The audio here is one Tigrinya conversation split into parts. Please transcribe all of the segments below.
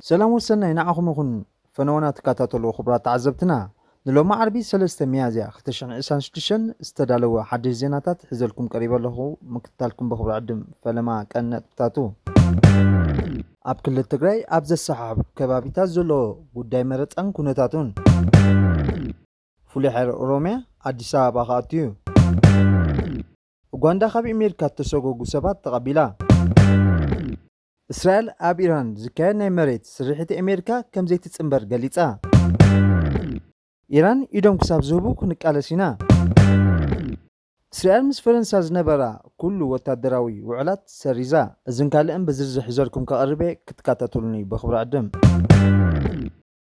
ሰላም ወሰናይ ንዓኹም ይኹን። ፈነወና ትከታተሉ ክቡራት ተዓዘብትና፣ ንሎሚ ዓርቢ ሰለስተ ሚያዝያ ክልተ ሽሕን ዕስራን ሽዱሽተን ዝተዳለወ ሓድሽ ዜናታት ሒዘልኩም ቀሪበ ኣለኹ። ምክትታልኩም ብኽብሪ ዕድም። ፈለማ ቀን ነጥብታቱ። ኣብ ክልል ትግራይ ኣብ ዘሰሓሕብ ከባቢታት ዘሎ ጉዳይ መረፃን ኩነታቱን። ፍሉይ ሓይሊ ኦሮሚያ ኣዲስ ኣበባ ክኣቱ እዩ። ኡጋንዳ ካብ ኣሜሪካ እተሰጎጉ ሰባት ተቐቢላ። እስራኤል ኣብ ኢራን ዝካየድ ናይ መሬት ስርሒት ኣሜሪካ ከም ዘይትጽንበር ገሊጻ። ኢራን ኢዶም ክሳብ ዝህቡ ክንቃለስ ኢና። እስራኤል ምስ ፈረንሳ ዝነበራ ኩሉ ወታደራዊ ውዕላት ሰሪዛ። እዝን ካልእን ብዝርዝር ሒዘልኩም ከቐርብ እየ፣ ክትከታተሉኒ ብኽብሪ ዕድም።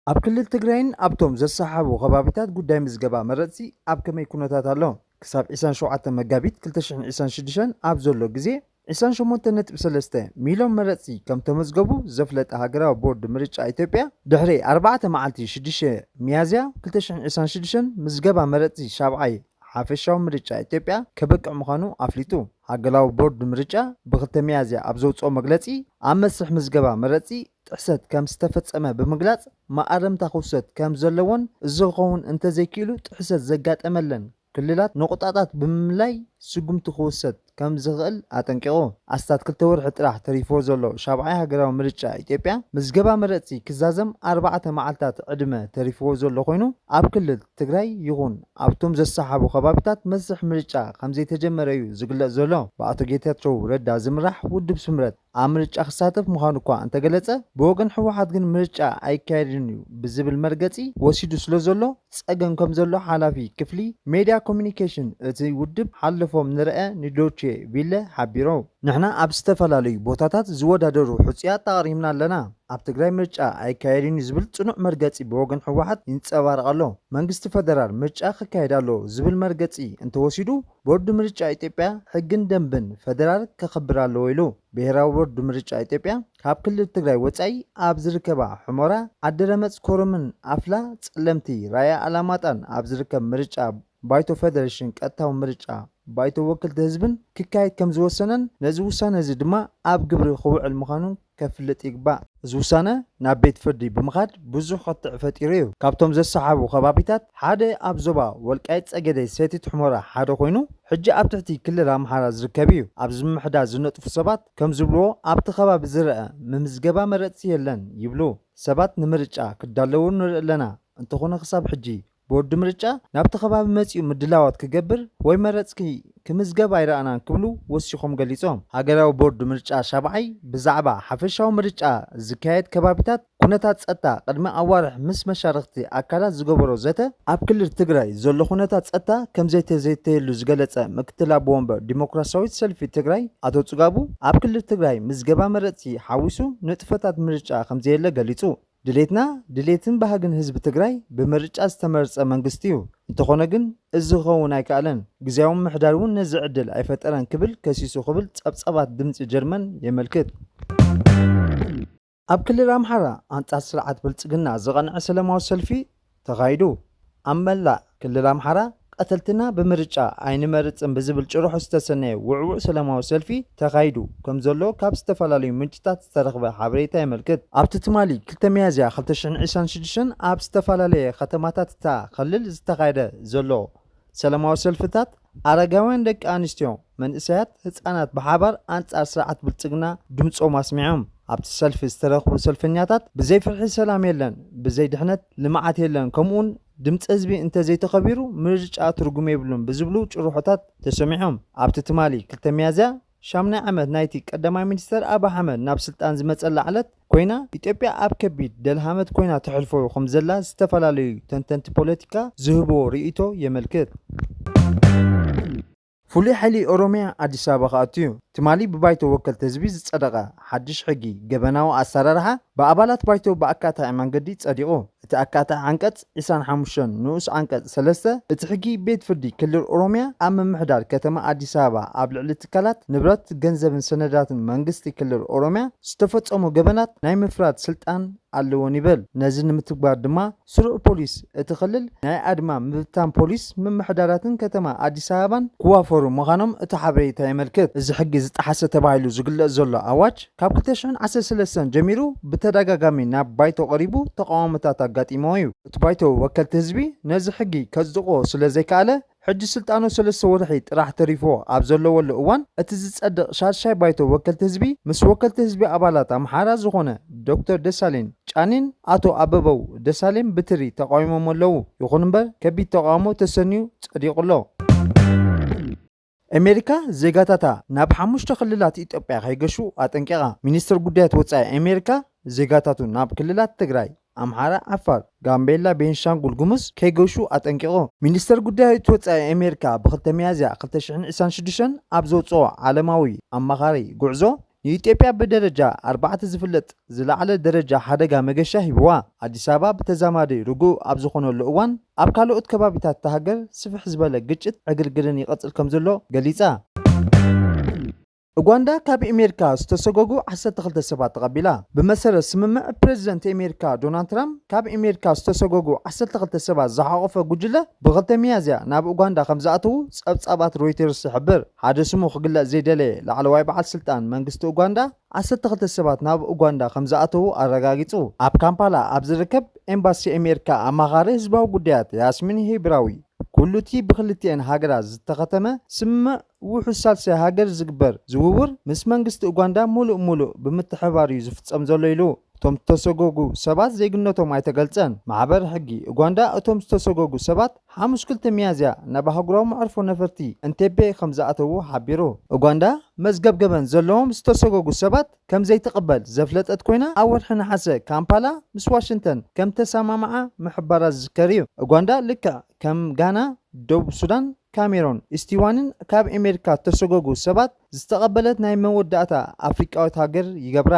ኣብ ክልል ትግራይን ኣብቶም ዘሰሓቡ ከባቢታት ጉዳይ ምዝገባ መረፅቲ ኣብ ከመይ ኩነታት ኣሎ? ክሳብ ዕስራን ሸውዓተን መጋቢት ክልተ ሽሕን ዕስራን ሽዱሽተን ኣብ ዘሎ ግዜ ዕስራን ሸሞንተን ነጥቢ ሰለስተ ሚልዮን መረፅቲ ከም ተመዝገቡ ዘፍለጠ ሃገራዊ ቦርድ ምርጫ ኢትዮጵያ፣ ድሕሪ ኣርባዕተ መዓልቲ ሽዱሽተ ሚያዝያ ክልተ ሽሕን ዕስራን ሽዱሽተን ምዝገባ መረፅቲ ሻብዓይ ሓፈሻዊ ምርጫ ኢትዮጵያ ከበቅዕ ምዃኑ ኣፍሊጡ። ሃገራዊ ቦርድ ምርጫ ብክልተ ሚያዝያ ኣብ ዘውፅኦ መግለፂ፣ ኣብ መስርሕ ምዝገባ መረፅቲ ጥሕሰት ከም ዝተፈጸመ ብምግላጽ፣ መኣረምታ ክውሰድ ከም ዘለዎን፣ እዚ ክኸውን እንተዘይክኢሉ ጥሕሰት ዘጋጠመለን ክልላት ነቑጣታት ብምምላይ ስጉምቲ ክውሰድ ከም ዝኽእል ኣጠንቂቑ። ኣስታት ክልተ ወርሒ ጥራሕ ተሪፍዎ ዘሎ ሻብዓይ ሃገራዊ ምርጫ ኢትዮጵያ፣ ምዝገባ መረፅቲ ክዛዘም ኣርባዕተ መዓልታት ዕድመ ተሪፍዎ ዘሎ ኮይኑ፣ ኣብ ክልል ትግራይ ይኹን ኣብቶም ዘሰሓቡ ከባቢታት መስርሕ ምርጫ ከም ዘይተጀመረ እዩ ዝግለጽ ዘሎ። ብኣቶ ጌታቸው ረዳ ዝምራሕ ውድብ ስምረት ኣብ ምርጫ ክሳተፍ ምዃኑ እኳ እንተገለጸ፣ ብወገን ህወሓት ግን ምርጫ ኣይካየድን እዩ ብዝብል መርገጺ ወሲዱ ስለ ዘሎ፣ ጸገም ከም ዘሎ ሓላፊ ክፍሊ ሜድያ ኮሚኒኬሽን እቲ ውድብ ሓለፎም ንርአ ንዶቼ ቪለ ሓቢሩ። ንሕና ኣብ ዝተፈላለዩ ቦታታት ዝወዳደሩ ሕጹያት ኣቕሪብና ኣለና። ኣብ ትግራይ ምርጫ ኣይካየድን እዩ ዝብል ጽኑዕ መርገጺ ብወገን ህወሓት ይንጸባረቕ ኣሎ። መንግስቲ ፈደራል ምርጫ ክካየድ ኣለዎ ዝብል መርገጺ እንተወሲዱ፣ ቦርድ ምርጫ ኢትዮጵያ ሕግን ደንብን ፈደራል ከኽብር ኣለዎ ኢሉ። ብሄራዊ ቦርድ ምርጫ ኢትዮጵያ ካብ ክልል ትግራይ ወጻኢ ኣብ ዝርከባ ሑመራ፣ ዓደረመፅ፣ ኮረምን ኣፍላ፣ ጸለምቲ፣ ራያ ኣላማጣን ኣብ ዝርከብ ምርጫ ባይቶ ፈደሬሽን ቀጥታዊ ምርጫ ባይቶ ወክልቲ ህዝብን ክካየድ ከም ዝወሰነን ነዚ ውሳነ እዚ ድማ ኣብ ግብሪ ክውዕል ምዃኑን ከፍልጥ ይግባእ። እዚ ውሳነ ናብ ቤት ፍርዲ ብምኻድ ብዙሕ ክትዕ ፈጢሩ እዩ። ካብቶም ዘሰሓቡ ከባቢታት ሓደ ኣብ ዞባ ወልቃይት ጸገዴ ሰቲት ሑመራ ሓደ ኮይኑ፣ ሕጂ ኣብ ትሕቲ ክልል ኣምሓራ ዝርከብ እዩ። ኣብዚ ምምሕዳር ዝነጥፉ ሰባት ከም ዝብልዎ፣ ኣብቲ ከባቢ ዝረአ ምምዝገባ መረፅቲ የለን ይብሉ። ሰባት ንምርጫ ክዳለዉ ንርኢ ኣለና። እንተኾነ ክሳብ ሕጂ ቦርድ ምርጫ ናብቲ ከባቢ መጺኡ ምድላዋት ክገብር ወይ መረጽኪ ክምዝገብ ኣይረኣናን ክብሉ ወሲኾም ገሊጾም። ሃገራዊ ቦርድ ምርጫ ሻብዓይ ብዛዕባ ሓፈሻዊ ምርጫ ዝካየድ ከባቢታት ኩነታት ጸጥታ ቅድሚ ኣዋርሕ ምስ መሻርኽቲ ኣካላት ዝገበሮ ዘተ፣ ኣብ ክልል ትግራይ ዘሎ ኩነታት ጸጥታ ከም ዘይተዘተየሉ ዝገለጸ ምክትል ኣቦ ወንበር ዲሞክራሲያዊት ሰልፊ ትግራይ ኣቶ ጽጋቡ፣ ኣብ ክልል ትግራይ ምዝገባ መረጽቲ ሓዊሱ ንጥፈታት ምርጫ ከም ዘየለ ገሊጹ። ድሌትና ድሌትን ባህግን ህዝቢ ትግራይ ብምርጫ ዝተመርጸ መንግስቲ እዩ። እንተኾነ ግን እዚ ክኸውን ኣይከኣለን። ግዝያዊ ምምሕዳር እውን ነዚ ዕድል ኣይፈጠረን ክብል ከሲሱ ክብል ጸብጻባት ድምጺ ጀርመን የመልክት። ኣብ ክልል ኣምሓራ ኣንጻር ስርዓት ብልጽግና ዝቐንዐ ሰላማዊ ሰልፊ ተኻይዱ። ኣብ መላእ ክልል ኣምሓራ ቀተልትና ብምርጫ ኣይንመርጽን ብዝብል ጭርሖ ዝተሰነየ ውዕዉዕ ሰላማዊ ሰልፊ ተኻይዱ ከም ዘሎ ካብ ዝተፈላለዩ ምንጭታት ዝተረኽበ ሓበሬታ የመልክት። ኣብቲ ትማሊ ክልተ ሚያዝያ ክልተ ሽሕን ዕስራን ሽዱሽተን ኣብ ዝተፈላለየ ከተማታት እታ ክልል ዝተኻየደ ዘሎ ሰላማዊ ሰልፍታት ኣረጋውያን፣ ደቂ ኣንስትዮ፣ መንእሰያት፣ ህጻናት ብሓባር ኣንጻር ስርዓት ብልጽግና ድምጾም ኣስሚዖም። ኣብቲ ሰልፊ ዝተረኽቡ ሰልፈኛታት ብዘይ ፍርሒ ሰላም የለን፣ ብዘይ ድሕነት ልምዓት የለን፣ ከምኡውን ድምጺ ህዝቢ እንተዘይተኸቢሩ ምርጫ ትርጉም የብሉን ብዝብሉ ጭርሖታት ተሰሚዖም። ኣብቲ ትማሊ ክልተ ሚያዝያ ሻምናይ ዓመት ናይቲ ቀዳማይ ሚኒስተር ኣብ ኣሕመድ ናብ ስልጣን ዝመጸላ ዕለት ኮይና፣ ኢትዮጵያ ኣብ ከቢድ ደልሃመት ኮይና ተሕልፎ ከም ዘላ ዝተፈላለዩ ተንተንቲ ፖለቲካ ዝህብዎ ርእይቶ የመልክት። ፍሉይ ሓይሊ ኦሮሚያ ኣዲስ ኣበባ ክኣቱ እዩ። ትማሊ ብባይቶ ወከልቲ ህዝቢ ዝጸደቐ ሓድሽ ሕጊ ገበናዊ ኣሰራርሓ ብኣባላት ባይቶ ብኣካታዒ መንገዲ ጸዲቑ። እቲ ኣካታዒ ዓንቀጽ ዕስራን ሓሙሽተን ንኡስ ዓንቀጽ ሰለስተ፣ እቲ ሕጊ ቤት ፍርዲ ክልል ኦሮሚያ ኣብ ምምሕዳር ከተማ ኣዲስ ኣበባ ኣብ ልዕሊ ትካላት፣ ንብረት፣ ገንዘብን ሰነዳትን መንግስቲ ክልል ኦሮሚያ ዝተፈጸሙ ገበናት ናይ ምፍራድ ስልጣን ኣለዎን ይብል። ነዚ ንምትግባር ድማ ስሩዕ ፖሊስ እቲ ክልል ናይ ኣድማ ምብታን ፖሊስ ምምሕዳራትን ከተማ ኣዲስ ኣበባን ክዋፈሩ ምዃኖም እቲ ሓበሬታ የመልክት። እዚ ሕጊ ዝጠሓሰ ተባሂሉ ዝግለጽ ዘሎ ኣዋጅ ካብ ክልተ ሽሕን ዓሰርተ ሰለስተን ጀሚሩ ብተደጋጋሚ ናብ ባይቶ ቀሪቡ ተቃውሞታት ኣጋጢሞ እዩ። እቲ ባይቶ ወከልቲ ህዝቢ ነዚ ሕጊ ከጽድቆ ስለ ዘይከኣለ ሕጂ ስልጣኑ ሰለስተ ወርሒ ጥራሕ ተሪፎ ኣብ ዘለወሉ እዋን እቲ ዝጸድቕ ሻድሻይ ባይቶ ወከልቲ ህዝቢ ምስ ወከልቲ ህዝቢ ኣባላት ኣምሓራ ዝኾነ ዶክተር ደሳሌን ጫኔን ኣቶ ኣበበው ደሳሌን ብትሪ ተቃዊሞም ኣለዉ። ይኹን እምበር ከቢድ ተቃውሞ ተሰንዩ ጸዲቑ ኣሎ። ኣሜሪካ ዜጋታታ ናብ ሓሙሽተ ክልላት ኢትዮጵያ ከይገሹ ኣጠንቂቓ። ሚኒስትር ጉዳያት ወጻኢ ኣሜሪካ ዜጋታቱ ናብ ክልላት ትግራይ፣ ኣምሓራ፣ ዓፋር፣ ጋምቤላ፣ ቤንሻንጉል ጉሙዝ ከይገሹ ኣጠንቂቑ። ሚኒስትር ጉዳያት ወጻኢ ኣሜሪካ ብክልተ ሚያዝያ ክልተ ሽሕን ዕስራን ሽዱሽተን ኣብ ዘውፅኦ ዓለማዊ ኣማኻሪ ጉዕዞ ንኢትዮጵያ ብደረጃ ኣርባዕተ ዝፍለጥ ዝለዓለ ደረጃ ሓደጋ መገሻ ሂብዋ። ኣዲስ ኣበባ ብተዛማዲ ርጉእ ኣብ ዝኾነሉ እዋን ኣብ ካልኦት ከባቢታት እታ ሃገር ስፍሕ ዝበለ ግጭት ዕግርግርን ይቐጽል ከም ዘሎ ገሊጻ። ኡጋንዳ ካብ ኣሜሪካ ዝተሰጎጉ ዓሰርተ ክልተ ሰባት ተቐቢላ። ብመሰረት ስምምዕ ፕሬዚደንት ኣሜሪካ ዶናልድ ትራምፕ ካብ ኣሜሪካ ዝተሰጎጉ ዓሰርተ ክልተ ሰባት ዝሓቖፈ ጉጅለ ብክልተ ሚያዝያ ናብ ኡጋንዳ ከም ዝኣተዉ ጸብጻባት ሮይተርስ ይሕብር። ሓደ ስሙ ክግለጽ ዘይደለየ ላዕለዋይ በዓል ስልጣን መንግስቲ ኡጋንዳ ዓሰርተ ክልተ ሰባት ናብ ኡጋንዳ ከም ዝኣተዉ ኣረጋጊጹ። ኣብ ካምፓላ ኣብ ዝርከብ ኤምባሲ ኣሜሪካ ኣማኻሪ ህዝባዊ ጉዳያት ያስሚን ሂብራዊ ኩሉ እቲ ብክልቲኤን ሃገራት ዝተኸተመ ስምምዕ ውሑስ ሳልሳይ ሃገር ዝግበር ዝውውር ምስ መንግስቲ ኡጋንዳ ሙሉእ ሙሉእ ብምትሕብባር እዩ ዝፍጸም ዘሎ ኢሉ። እቶም ዝተሰጎጉ ሰባት ዜግነቶም ኣይተገልጸን። ማሕበር ሕጊ ኡጋንዳ እቶም ዝተሰጎጉ ሰባት ሓሙስ ክልተ ሚያዝያ ናብ ኣህጉራዊ መዕርፎ ነፈርቲ እንቴቤ ከም ዝኣተዉ ሓቢሩ። ኡጋንዳ መዝገብ ገበን ዘለዎም ዝተሰጎጉ ሰባት ከም ዘይትቕበል ዘፍለጠት ኮይና ኣብ ወርሒ ነሓሰ ካምፓላ ምስ ዋሽንተን ከም ተሰማምዓ ምሕባራ ዝዝከር እዩ። ኡጋንዳ ልክዕ ከም ጋና፣ ደቡብ ሱዳን፣ ካሜሮን፣ ኢስቲዋንን ካብ ኣሜሪካ ዝተሰጎጉ ሰባት ዝተቐበለት ናይ መወዳእታ ኣፍሪቃዊት ሃገር ይገብራ።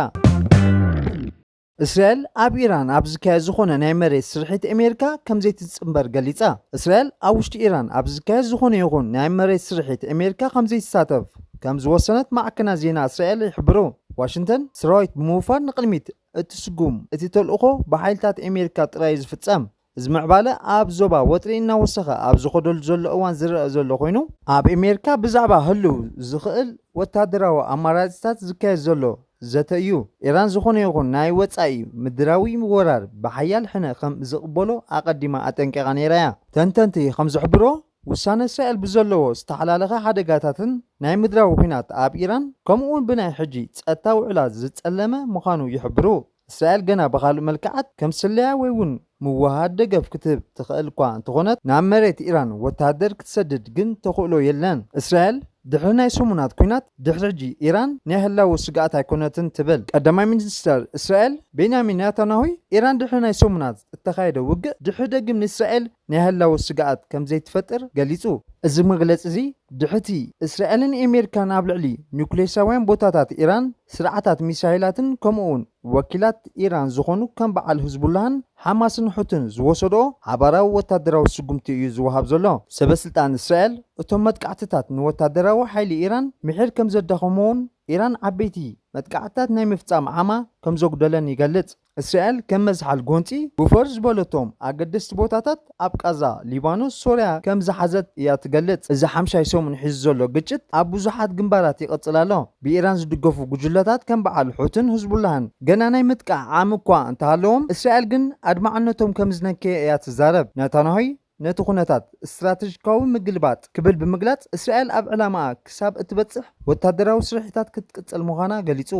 እስራኤል ኣብ ኢራን ኣብ ዝካየድ ዝኾነ ናይ መሬት ስርሒት ኣሜሪካ ከም ዘይትጽንበር ገሊጻ። እስራኤል ኣብ ውሽጢ ኢራን ኣብ ዝካየድ ዝኾነ ይኹን ናይ መሬት ስርሒት ኣሜሪካ ከም ዘይትሳተፍ ከም ዝወሰነት ማዕከናት ዜና እስራኤል ይሕብሩ። ዋሽንግተን ሰራዊት ብምውፋር ንቕድሚት እትስጉም እቲ ተልእኾ ብሓይልታት ኣሜሪካ ጥራይ እዩ ዝፍጸም። እዚ ምዕባለ ኣብ ዞባ ወጥሪ እናወሰኸ ኣብ ዝኸደሉ ዘሎ እዋን ዝረአ ዘሎ ኮይኑ፣ ኣብ ኣሜሪካ ብዛዕባ ህልው ዝኽእል ወታደራዊ ኣማራጺታት ዝካየድ ዘሎ ዘተ እዩ። ኢራን ዝኾነ ይኹን ናይ ወጻኢ ምድራዊ ወራር ብሓያል ሕነ ከም ዝቕበሎ ኣቐዲማ ኣጠንቂቓ ነይራ እያ። ተንተንቲ ከም ዝሕብሮ፣ ውሳነ እስራኤል ብዘለዎ ዝተሓላለኸ ሓደጋታትን ናይ ምድራዊ ኲናት ኣብ ኢራን፣ ከምኡውን ብናይ ሕጂ ጸጥታ ውዕላት ዝጸለመ ምዃኑ ይሕብሩ። እስራኤል ገና ብኻልእ መልክዓት ከም ስለያ ወይ እውን ምውሃድ ደገፍ ክትህብ ትኽእል እኳ እንተኾነት፣ ናብ መሬት ኢራን ወተሃደር ክትሰድድ ግን ተኽእሎ የለን። እስራኤል ድሕሪ ናይ ሰሙናት ኲናት፣ ድሕሪ ሕጂ ኢራን ናይ ህላወ ስግኣት ኣይኮነትን ትብል። ቀዳማይ ሚኒስተር እስራኤል ቤንያሚን ናታንያሁ፣ ኢራን ድሕሪ ናይ ሰሙናት እተኻየደ ውግእ ድሕሪ ደጊም ንእስራኤል ናይ ህላወ ስግኣት ከም ዘይትፈጥር ገሊጹ። እዚ መግለጺ እዚ ድሕርቲ እስራኤልን ኣሜሪካን ኣብ ልዕሊ ኒውክሌሳውያን ቦታታት ኢራን፣ ስርዓታት ሚሳይላትን ከምኡውን ወኪላት ኢራን ዝኾኑ ከም በዓል ህዝቡላህን ሓማስን ሑትን ዝወሰድኦ ሓባራዊ ወታደራዊ ስጉምቲ እዩ ዝወሃብ ዘሎ። ሰበ ስልጣን እስራኤል እቶም መጥቃዕትታት ንወታደራዊ ሓይሊ ኢራን ምሒር ከም ዘዳኸሞን ኢራን ዓበይቲ መጥቃዕትታት ናይ ምፍጻም ዓማ ከም ዘጉደለን ይገልጽ። እስራኤል ከም መዝሓል ጎንጺ ቡፈር ዝበለቶም ኣገደስቲ ቦታታት ኣብ ቃዛ፣ ሊባኖስ፣ ሶርያ ከም ዝሓዘት እያ ትገልጽ። እዚ ሓምሻይ ሰሙን ሒዙ ዘሎ ግጭት ኣብ ብዙሓት ግንባራት ይቕጽል ኣሎ። ብኢራን ዝድገፉ ጉጅለታት ከም በዓል ሑትን ህዝቡላህን ገና ናይ ምጥቃዕ ዓሚ እኳ እንተሃለዎም፣ እስራኤል ግን ኣድማዕነቶም ከም ዝነከየ እያ ትዛረብ። ነታንያሁ ነቲ ኩነታት ስትራተጂካዊ ምግልባጥ ክብል ብምግላጽ፣ እስራኤል ኣብ ዕላማኣ ክሳብ እትበጽሕ ወታደራዊ ስርሒታት ክትቅጽል ምዃና ገሊጹ።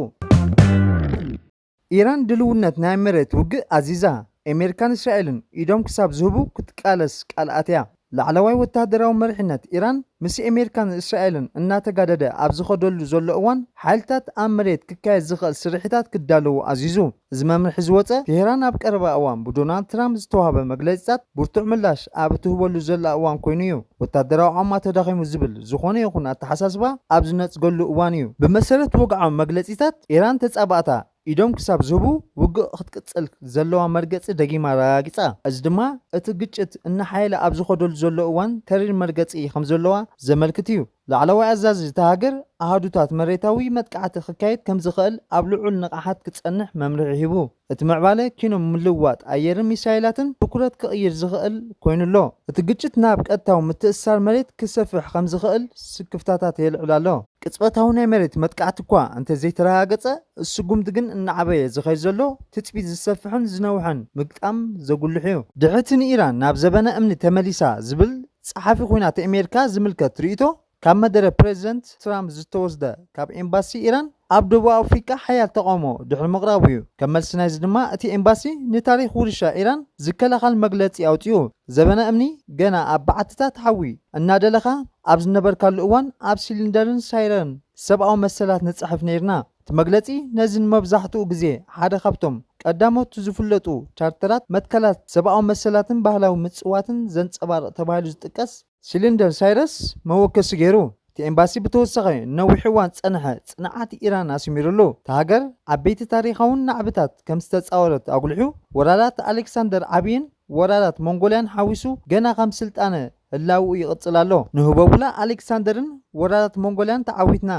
ኢራን ድልውነት ናይ መሬት ውግእ ኣዚዛ፣ ኣሜሪካን እስራኤልን ኢዶም ክሳብ ዝህቡ ክትቃለስ ቃል ኣትያ። ላዕለዋይ ወታደራዊ መሪሕነት ኢራን ምስ ኣሜሪካን እስራኤልን እናተጋደደ ኣብ ዝኸደሉ ዘሎ እዋን፣ ሓይልታት ኣብ መሬት ክካየድ ዝኽእል ስርሒታት ክዳለዉ ኣዚዙ። እዚ መምርሒ ዝወጸ፣ ቴህራን ኣብ ቀረባ እዋን ብዶናልድ ትራምፕ ዝተዋህበ መግለጺታት ብርቱዕ ምላሽ ኣብ እትህበሉ ዘላ እዋን ኮይኑ እዩ። ወታደራዊ ዓቕማ ተዳኺሙ ዝብል ዝኾነ ይኹን ኣተሓሳስባ ኣብ ዝነጽገሉ እዋን እዩ። ብመሰረት ወግዓዊ መግለጺታት፣ ኢራን ተጻባእታ ኢዶም ክሳብ ዝህቡ ውግእ ክትቅጽል ዘለዋ መርገጺ ደጊማ ኣረጋጊጻ። እዚ ድማ እቲ ግጭት እናሓየለ ኣብ ዝኸደሉ ዘሎ እዋን ተሪር መርገጺ ከም ዘለዋ ዘመልክት እዩ። ላዕለዋይ ኣዛዚ እታ ሃገር ኣሃዱታት መሬታዊ መጥቃዕቲ ክካየድ ከም ዝኽእል ኣብ ልዑል ንቕሓት ክጸንሕ መምርሒ ሂቡ። እቲ ምዕባለ ኪኖ ምልውዋጥ ኣየርን ሚሳይላትን ትኩረት ክቕይር ዝኽእል ኮይኑ ኣሎ። እቲ ግጭት ናብ ቀጥታዊ ምትእስሳር መሬት ክሰፍሕ ከም ዝኽእል ስክፍታታት የልዕል ኣሎ። ቅጽበታዊ ናይ መሬት መጥቃዕቲ እኳ እንተዘይተረጋገጸ፣ ስጉምቲ ግን እናዓበየ ዝኸይድ ዘሎ ትጽቢት ዝሰፍሕን ዝነውሐን ምግጣም ዘጉልሕ እዩ። ድሕርቲ ንኢራን ናብ ዘበነ እምኒ ተመሊሳ ዝብል ጸሓፊ ኲናት ኣሜሪካ ዝምልከት ርእይቶ፣ ካብ መደረ ፕሬዚደንት ትራምፕ ዝተወስደ ካብ ኤምባሲ ኢራን ኣብ ደቡብ ኣፍሪቃ ሓያል ተቓውሞ ድሕሪ ምቕራቡ እዩ። ከም መልሲ ናይዚ ድማ እቲ ኤምባሲ ንታሪኽ ውርሻ ኢራን ዝከላኸል መግለጺ ኣውጺኡ። ዘበነ እምኒ ገና ኣብ በዓትታት ሓዊ እናደለኻ ኣብ ዝነበርካሉ እዋን ኣብ ሲሊንደርን ሳይረን ሰብኣዊ መሰላት ንጽሕፍ ነይርና። እቲ መግለጺ ነዚ ንመብዛሕትኡ ግዜ ሓደ ካብቶም ቀዳሞት ዝፍለጡ ቻርተራት መትከላት ሰብኣዊ መሰላትን ባህላዊ ምጽዋትን ዘንጸባርቕ ተባሂሉ ዝጥቀስ ሲሊንደር ሳይረስ መወከሲ ገይሩ። እቲ ኤምባሲ ብተወሳኺ ነዊሕ እዋን ዝጸንሐ ጽንዓት ኢራን ኣስሚሩሉ። እታ ሃገር ዓበይቲ ታሪኻውን ናዕብታት ከም ዝተጻወረት ኣጉሊሑ፣ ወራራት ኣሌክሳንደር ዓብይን ወራራት ሞንጎልያን ሓዊሱ ገና ከም ስልጣነ ህላውኡ ይቕጽል ኣሎ። ንህቦብላ ኣሌክሳንደርን ወራራት ሞንጎልያን ተዓዊትና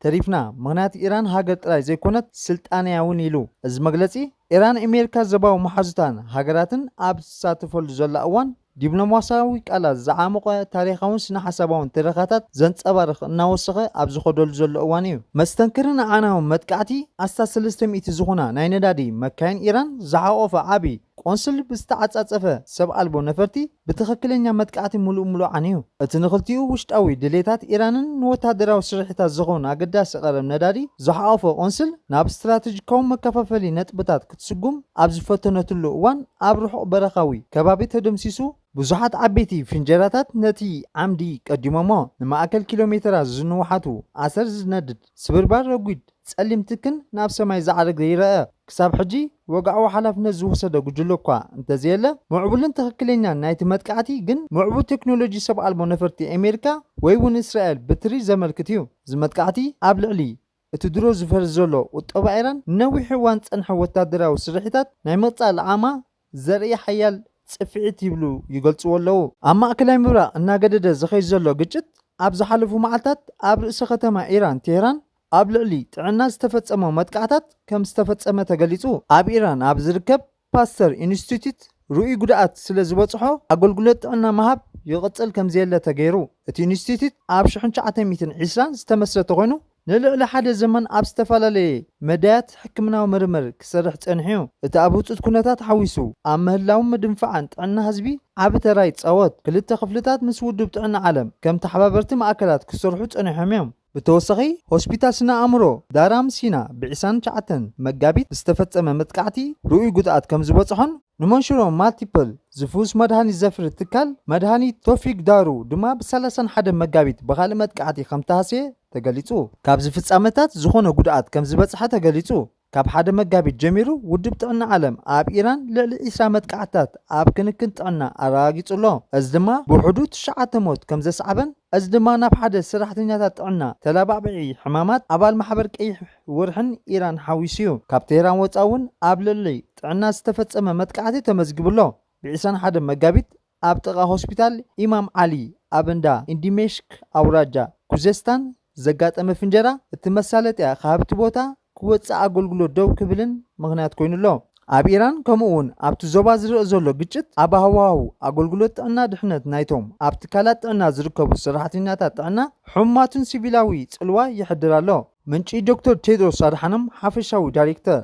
ተሪፍና፣ ምኽንያት ኢራን ሃገር ጥራይ ዘይኮነት ስልጣነያ እውን ኢሉ። እዚ መግለጺ ኢራን ኣሜሪካ ዘባዊ መሓዙታን ሃገራትን ኣብ ዝሳተፈሉ ዘላ እዋን ዲፕሎማስያዊ ቃላት ዝዓሞቐ ታሪኻውን ስነ ሓሳባውን ትረኻታት ዘንጸባርቕ እናወሰኸ ኣብ ዝኸደሉ ዘሎ እዋን እዩ። መስተንክርን ኣዕናውን መጥቃዕቲ ኣስታት ሰለስተ ሚእቲ ዝኾና ናይ ነዳዲ መካይን ኢራን ዝሓቖፈ ዓቢ ቆንስል ብዝተዓጻጸፈ ሰብ ኣልቦ ነፈርቲ ብትኽክለኛ መጥቃዕቲ ምሉእ ምሉእ ዓንዩ። እቲ ንኽልቲኡ ውሽጣዊ ድሌታት ኢራንን ንወታደራዊ ስርሒታት ዝኸውን ኣገዳሲ ቀረብ ነዳዲ ዝሓቖፈ ቆንስል ናብ ስትራተጂካዊ መከፋፈሊ ነጥብታት ክትስጉም ኣብ ዝፈተነትሉ እዋን ኣብ ርሑቕ በረኻዊ ከባቢ ተደምሲሱ። ብዙሓት ዓበይቲ ፍንጀራታት ነቲ ዓምዲ ቀዲሞሞ። ንማእከል ኪሎ ሜተራት ዝንውሓቱ ኣሰር ዝነድድ ስብርባር ረጒድ ጸሊም ትክን ናብ ሰማይ ዝዓርግ ይረአ። ክሳብ ሕጂ ወግዓዊ ሓላፍነት ዝወሰደ ጉጅለ እኳ እንተዘየለ፣ ምዕቡልን ትኽክለኛን ናይቲ መጥቃዕቲ ግን ምዕቡል ቴክኖሎጂ ሰብ ኣልቦ ነፈርቲ ኣሜሪካ ወይ እውን እስራኤል ብትሪ ዘመልክት እዩ። እዚ መጥቃዕቲ ኣብ ልዕሊ እቲ ድሮ ዝፈርስ ዘሎ ቁጠባ ኢራን ንነዊሕ እዋን ዝጸንሐ ወታደራዊ ስርሒታት ናይ ምቕጻል ዓማ ዘርኢ ሓያል ጽፍዒት ይብሉ ይገልጽዎ ኣለዉ። ኣብ ማእከላይ ምብራቕ እናገደደ ዝኸይድ ዘሎ ግጭት ኣብ ዝሓለፉ መዓልታት ኣብ ርእሰ ከተማ ኢራን ቴህራን ኣብ ልዕሊ ጥዕና ዝተፈጸመ መጥቃዕታት ከም ዝተፈጸመ ተገሊጹ። ኣብ ኢራን ኣብ ዝርከብ ፓስተር ኢንስቲትዩት ርኡይ ጉድኣት ስለ ዝበጽሖ ኣገልግሎት ጥዕና ምሃብ ይቕጽል ከም ዘየለ ተገይሩ። እቲ ኢንስቲትዩት ኣብ ሽሕን ትሽዓተ ሚእትን ዕስራን ዝተመስረተ ኮይኑ ንልዕሊ ሓደ ዘመን ኣብ ዝተፈላለየ መዳያት ሕክምናዊ ምርምር ክሰርሕ ጸኒሑ እዩ። እቲ ኣብ ህጹጽ ኩነታት ሓዊሱ ኣብ ምህላውን ምድንፋዕን ጥዕና ህዝቢ ዓቢ ተራ ይጻወት። ክልተ ክፍልታት ምስ ውድብ ጥዕና ዓለም ከም ተሓባበርቲ ማእከላት ክሰርሑ ጸኒሖም እዮም። ብተወሳኺ ሆስፒታል ስነ ኣእምሮ ዳራም ሲና ብ ዕስራን ትሽዓተን መጋቢት ብዝተፈጸመ መጥቃዕቲ ርኡይ ጉድኣት ከም ዝበጽሖን ንመንሽሮ ማልቲፕል ዝፍውስ መድሃኒት ዘፍሪ ትካል መድሃኒት ቶፊክ ዳሩ ድማ ብ ሰላሳን ሓደ መጋቢት ብኻልእ መጥቃዕቲ ከም ተሃስየ ተገሊጹ። ካብዚ ፍጻመታት ዝኾነ ጉድኣት ከም ዝበጽሐ ተገሊጹ። ካብ ሓደ መጋቢት ጀሚሩ ውድብ ጥዕና ዓለም ኣብ ኢራን ልዕሊ ዕስራ መጥቃዕትታት ኣብ ክንክን ጥዕና ኣረጋጊጹ ኣሎ። እዚ ድማ ብውሕዱ ትሽዓተ ሞት ከም ዘስዓበን እዚ ድማ ናብ ሓደ ሰራሕተኛታት ጥዕና ተላባዕብዒ ሕማማት ኣባል ማሕበር ቀይሕ ወርሕን ኢራን ሓዊሱ እዩ። ካብ ቴህራን ወጻኢ እውን ኣብ ልዕሊ ጥዕና ዝተፈጸመ መጥቃዕቲ ተመዝጊቡ ኣሎ። ብ ዕስራን ሓደ መጋቢት ኣብ ጥቓ ሆስፒታል ኢማም ዓሊ ኣብ እንዳ ኢንዲሜሽክ ኣውራጃ ኩዘስታን ዘጋጠመ ፍንጀራ እቲ መሳለጥያ ካብ እቲ ቦታ ክወጽእ ኣገልግሎት ደው ክብልን ምኽንያት ኮይኑ ኣሎ። ኣብ ኢራን ከምኡ እውን ኣብቲ ዞባ ዝረአ ዘሎ ግጭት ኣብ ሃዋህው ኣገልግሎት ጥዕና ድሕነት ናይቶም ኣብ ትካላት ጥዕና ዝርከቡ ሰራሕተኛታት ጥዕና ሕሙማትን ሲቪላዊ ጽልዋ ይሕድር ኣሎ። ምንጪ ዶክተር ቴድሮስ ኣድሓኖም ሓፈሻዊ ዳይሬክተር።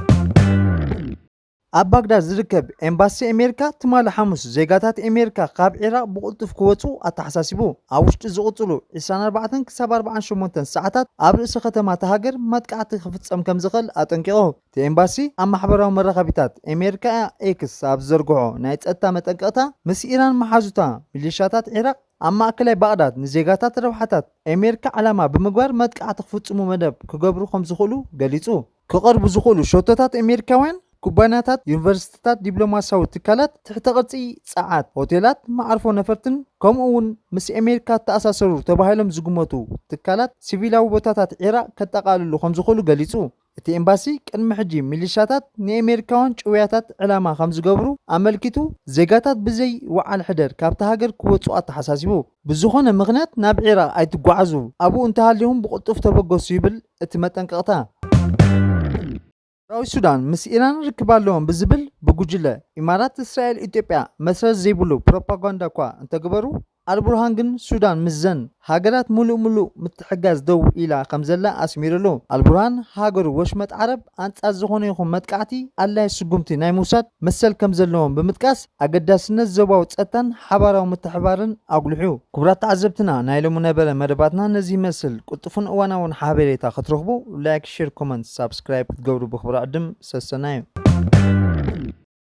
ኣብ ባግዳድ ዝርከብ ኤምባሲ ኣሜሪካ ትማሊ ሓሙስ ዜጋታት ኣሜሪካ ካብ ዒራቕ ብቕልጡፍ ክወጹ ኣተሓሳሲቡ። ኣብ ውሽጢ ዝቕጽሉ ዕስራን ኣርባዕተን ክሳብ ኣርባዓን ሸሞንተን ሰዓታት ኣብ ርእሲ ከተማ እታ ሃገር መጥቃዕቲ ክፍጸም ከም ዝኽእል ኣጠንቂቑ። እቲ ኤምባሲ ኣብ ማሕበራዊ መራኸቢታት ኣሜሪካ ኤክስ ኣብ ዝዘርግሖ ናይ ጸጥታ መጠንቀቕታ ምስ ኢራን መሓዙታ ሚሊሻታት ዒራቕ ኣብ ማእከላይ ባግዳድ ንዜጋታት ረብሓታት ኣሜሪካ ዓላማ ብምግባር መጥቃዕቲ ክፍጽሙ መደብ ክገብሩ ከም ዝኽእሉ ገሊጹ። ክቐርቡ ዝኽእሉ ሸቶታት ኣሜሪካውያን ኩባንያታት፣ ዩኒቨርሲቲታት፣ ዲፕሎማስያዊ ትካላት፣ ትሕተ ቅርጺ ጸዓት፣ ሆቴላት፣ መዓርፎ ነፈርትን ከምኡ እውን ምስ ኣሜሪካ ዝተኣሳሰሩ ተባሂሎም ዝግመቱ ትካላት ሲቪላዊ ቦታታት ዒራቕ ከጠቓልሉ ከም ዝኽእሉ ገሊጹ። እቲ ኤምባሲ ቅድሚ ሕጂ ሚሊሻታት ንኣሜሪካውያን ጭውያታት ዕላማ ከም ዝገብሩ ኣመልኪቱ፣ ዜጋታት ብዘይ ወዓል ሕደር ካብቲ ሃገር ክወፁ ኣተሓሳሲቡ። ብዝኾነ ምኽንያት ናብ ዒራቕ ኣይትጓዓዙ፣ ኣብኡ እንተሃሊኹም ብቕልጡፍ ተበገሱ ይብል እቲ መጠንቀቕታ። ሰራዊት ሱዳን ምስ ኢራን ርክብ ኣለዎም ብዝብል ብጉጅለ ኢማራት፣ እስራኤል፣ ኢትዮጵያ መስረት ዘይብሉ ፕሮፓጋንዳ እኳ እንተገበሩ፣ ኣልቡርሃን ግን ሱዳን ምስዘን ሃገራት ሙሉእ ሙሉእ ምትሕጋዝ ደው ኢላ ከም ዘላ ኣስሚሩሉ። ኣልቡርሃን ሃገሩ ወሽመጥ ዓረብ ኣንጻር ዝኾነ ይኹን መጥቃዕቲ ኣድላይ ስጉምቲ ናይ ምውሳድ መሰል ከም ዘለዎም ብምጥቃስ፣ ኣገዳስነት ዞባዊ ጸጥታን ሓባራዊ ምትሕባርን ኣጉልሑ። ክቡራት ተዓዘብትና፣ ናይ ሎሚ ነበረ መደባትና ነዚ ይመስል። ቅልጡፍን እዋናውን ሓበሬታ ክትረኽቡ ላይክ፣ ሼር፣ ኮመንት፣ ሳብስክራይብ ክትገብሩ ብኽብሪ ዕድም ሰሰናዩ።